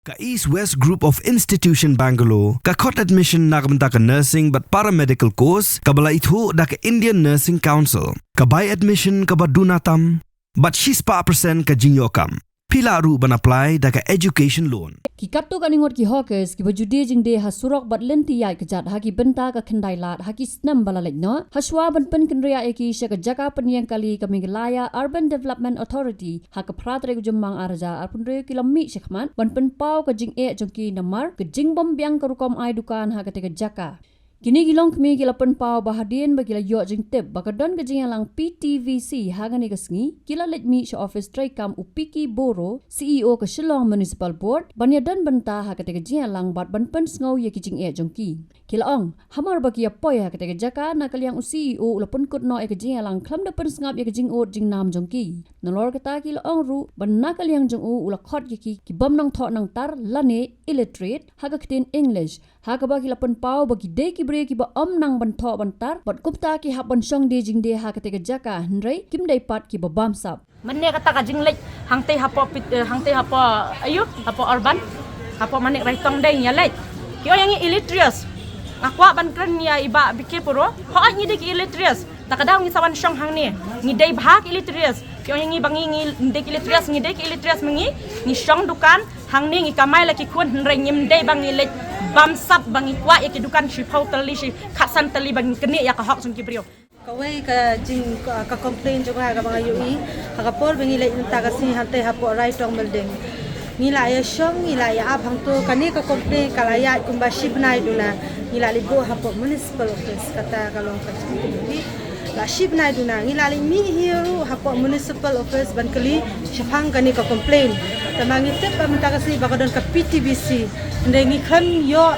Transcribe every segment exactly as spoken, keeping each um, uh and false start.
Ka East West Group of Institution Bangalore ka khot admission na ka bynta ka nursing bad paramedical course kaba la ithuh da ka Indian Nursing Council. Ka bai admission kaba duna tam bad shispah percent ka jingïoh kam. Phi lah ruh ban apply da ka education loan. Ki katto katne ngut ki hawkers kiba ju die jingdie ha surok bad lynti ïaid kjat ha ki bynta ka khyndai lad ha ki snem ba la leit noh, hashwa ban pynkynriah ïa ki sha ka jaka pynïeng kali ka Meghalaya Urban Development Authority, ha ka phra tarik u Jymmang ar hajar arphew hynriew ki la mih shakhmat ban pynpaw ka jingeh jong ki namar ka jingbym biang ka rukom ai dukan ha katei ka jaka. Kine ki longkmie ki la pynpaw ba hadien ba ki la ïoh jingtip ba ka don ka jingïalang P T V C ha kane ka sngi, ki la leit mih sha office treikam u P K Boro, C E O ka Shillong Municipal Board, ban ïadon bynta ha katei ka jingïalang bad ban pynsngew ïa ki jingeh jong ki. Ki la ong, hamar ba ki ïa poi ha katei ka jaka, na ka liang u C E O u la pynkut noh ïa ka jingïalang khlem da pynsngap ïa ka jingud jingnam jong ki. Nalor kata ki la ong ruh ba na ka liang jong u u la khot ïa ki ki bym nangthoh nangtar lane illiterate ha ka ktien English, ha kaba ki la pynpaw ba ki dei ki briew kiba ym nang ban thoh ban tar bad kumta ki hap ban shong die jingdie ha katei ka jaka, hynrei kim dei pat kiba bamsap. Mynne kata ka jingleit hangtei hapoh pit-, eh, hangtei hapoh, aïu, hapoh urban, hapoh Manik Raitong dei ngi ïaleit. Ki ong ïa ngi illiterates. Nga kwah ban kren ïa i Bah P K Boro. Hooid, ngi dei ki illiterates. Ta ka daw ngi sa wan shong hangne. Ngi dei bha ki illiterates. Ki ong ïa ngi ba ngi, ngi dei ki illiterates, ngi dei ki illiterates ma ngi. Ngi shong dukan hangne, ngi kamai la ki khun, hynrei ngim dei ba ngi leit bamsap ba ngi kwah ïa ki dukan shiphew tylli, shi khatsan tylli ba ngi knieh ïa ka hok jong ki briew. Kawei ka jing, ka, ka complain jong nga kaba nga ïohi ha ka por ba ngi leit mynta ka sngi hangtei hapoh Raitong Building. Ngi la ïa shong, ngi la ïa ap hangto, kane ka complain ka la ïaid kumba shi bnai duna. Ngi la leit buh hapoh municipal office, kata ka long ka jingkylli. La shi bnai duna, ngi la leit mih hi ruh hapoh municipal office ban kylli shaphang kane ka complain. Tangba ngi tip ba mynta ka sngi ba ka don ka P T V C. Hynrei ngi khlem ïoh,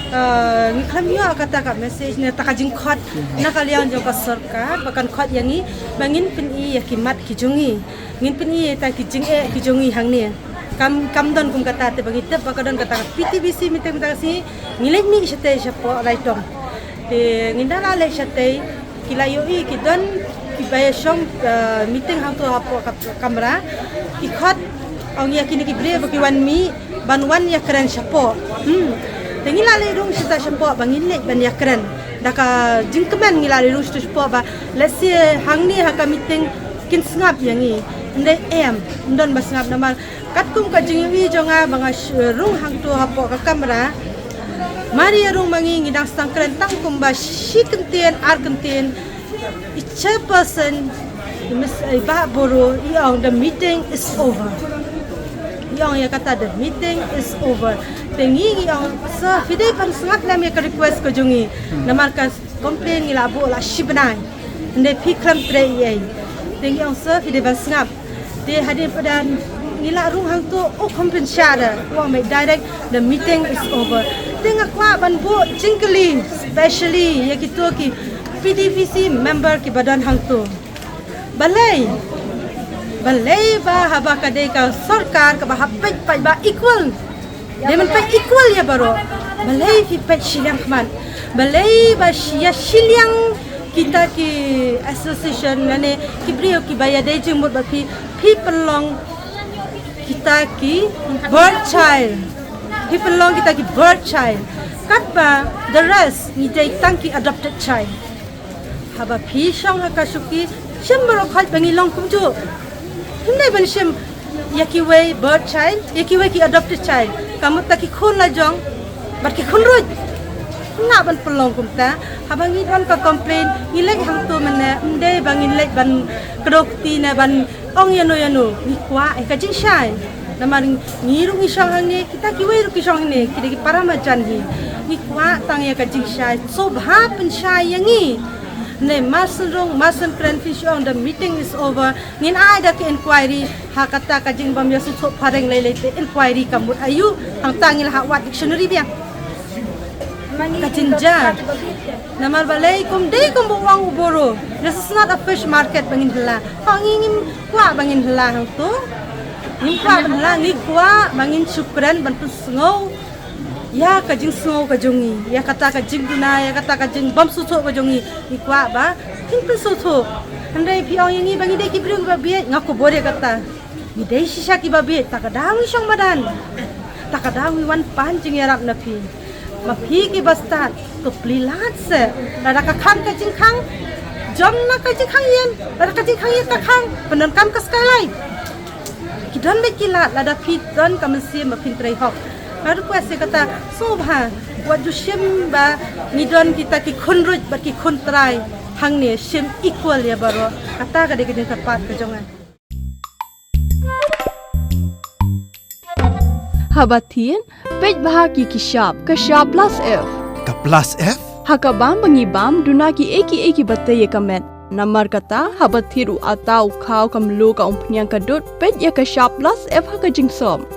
eh, ngi khlem ïoh kata ka message ne kata ka jingkhot na ka liang jong ka sorkar ba kan khot ïa ngi ba ngin pyni ïa ki mat ki jong ngi. Ngin pyni ïa kita ki jingeh ki jong ngi hangne. Kam, kam don kum kata, te ba ngi tip ba ka don kata ka P T V C meeting mynta ka sngi, ngi leit mih shatei shapoh Raitong. Te ngi da la leit shatei, ki la ïohi ki don kiba ïa shong, eh, meeting hangto hapoh ka kamra. Ki khot, ong ïa kine ki briew ba ki wan mih ban wan ïakren shapoh. Hmm. Te ngi la leit rung shata shapoh ba ngin leit ban ïakren. Da ka jingkmen ngi la leit rung shata shapoh ba lehse hangne ha ka meeting kin sngap ïa ngi. Hynrei em, ym don ba sngap namar katkum ka jingïohi jong nga ba nga sh-, rung hangto hapoh ka kamra. Mar ïa rung ma ngi, ngi dang sdang kren tang kumba shi kyntien, ar kyntien. I chairperson, i Miss, i Bah Boro, i ong, "The meeting is over." I ong ïa kata, "The meeting is over." Te ngi, ngi ong, "Sir, phi dei ban sngap lem ïa ka request ka jong ngi. Namar ka complain ngi la buh la shi bnai. Hynrei phi khlem trei ei ei." Te ngi ong, "Sir, phi dei ban sngap." Te hadien padan ngi la rung hangto, u kham pynshah da, u ong mei direct, "The meeting is over." Te nga kwah ban buh jingkylli specially ïa kito ki P T V C member kiba don hangto. Balei? Balei ba haba ka dei ka sorkar kaba hap peit paidbah equal, dei ban peit equal ïa baroh. Balei phi peit shiliang khmat? Balei ba shi-, ïa shiliang kita ki association lane ki briew kiba ïadei jingmut bad phi, phi pynlong kita ki birth child. Phi pynlong kita ki birth child. Katba the rest ngi dei tang ki adopted child. Haba phi shong ha ka shuki, shim baroh khoit ba ngi long kumjuh. Phim dei ban shim ïa kiwei birth child, ïa kiwei ki adopted child. Ka mut ta ki khun la jong bad ki khun ruh. Nga ban pynlong kumta, haba ngi don ka complain, ngi leit hangto mynne, ym dei ba ngin leit ban kdew kti ne ban ong ïano ïano, ngi kwah ïa ka jingshai. Namar ngi ruh ngi shong hangne, kita kiwei ruh ki shong hangne, ki dei ki para marjan hi. Ngi kwah tang ïa ka jingshai, sngewbha pynshai ïa ngi. Ne mar shen rung, mar shen kren phi shu ong the meeting is over. Ngin ai da ka inquiry ha kata ka jingbym ïasngewthuh phareng lei lei te, inquiry ka mut aïu, hangta ngi la hap wad dictionary biang. Ka jingjia. Namar balei kum dei kum ba ong u Boro, this is not a fish market ba ngin hela. Hooid, ngi ngim kwah ba ngin hela hangto. Ngim kwah ban hela, ngi kwah ba ngin shu kren ban pynsngew ïa ka jingsngew ka jong ngi, ïa kata ka jingduna, ïa kata ka jingbymsngewthuh ka jong ngi. Ngi kwah ba kin pynsngewthuh. Hynrei phi ong ïa ngi ba ngi dei ki briew kiba bieit, nga khubor ïa kata. Ngi dei shisha kiba bieit, ta ka daw ngi shong madan. Ta ka daw ngi wan pan jingïarap na phi. Ma phi ki bastad, khublei lad se. Lada ka khang ka jingkhang, jong na ka jingkhang ïing, lada ka jingkhang ïing ka khang, pyndonkam ka skylight. Ki don bad ki lad, lada phi don ka mynsiem ba phin trei hok. Nga request ïa kata, sngewbha, wat ju shim ba ngi don kita ki khun ruh bad ki khun trai hangne, shim equal ïa baroh. Kata ka dei ka jingkyrpad ka jong nga. Haba thied, peit bha ki ki shap, ka shap plus F. Ka plus F? Ha ka bam ba ngi bam, duna ki ei ki ei kiba tei ïa ka met. Namar kata, haba thied u ata, u khaw, ka mluh, ka umphniang, ka dud, peit ïa ka shap plus F ha ka jingsop.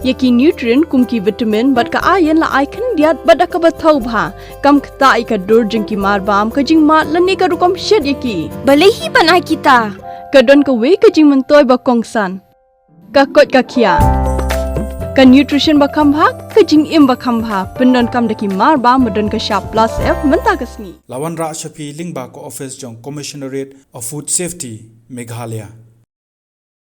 Ïa ki nutrient kum ki vitamin bad ka iron la ai khyndiat bad da kaba thaw bha. Kam ktah ïa ka dur jong ki mar bam, ka jingmad lane ka rukom shet ïa ki. Balei hi ban ai kita? Ka don kawei ka jingmyntoi ba kongsan. Ka koit ka khiah. Ka nutrition ba kham bha, ka jingim ba kham bha. Pyndonkam da ki mar bam ba don ka shap plus F mynta ka sngi. La wanrah sha phi lyngba ka office jong Commissionerate of Food Safety, Meghalaya.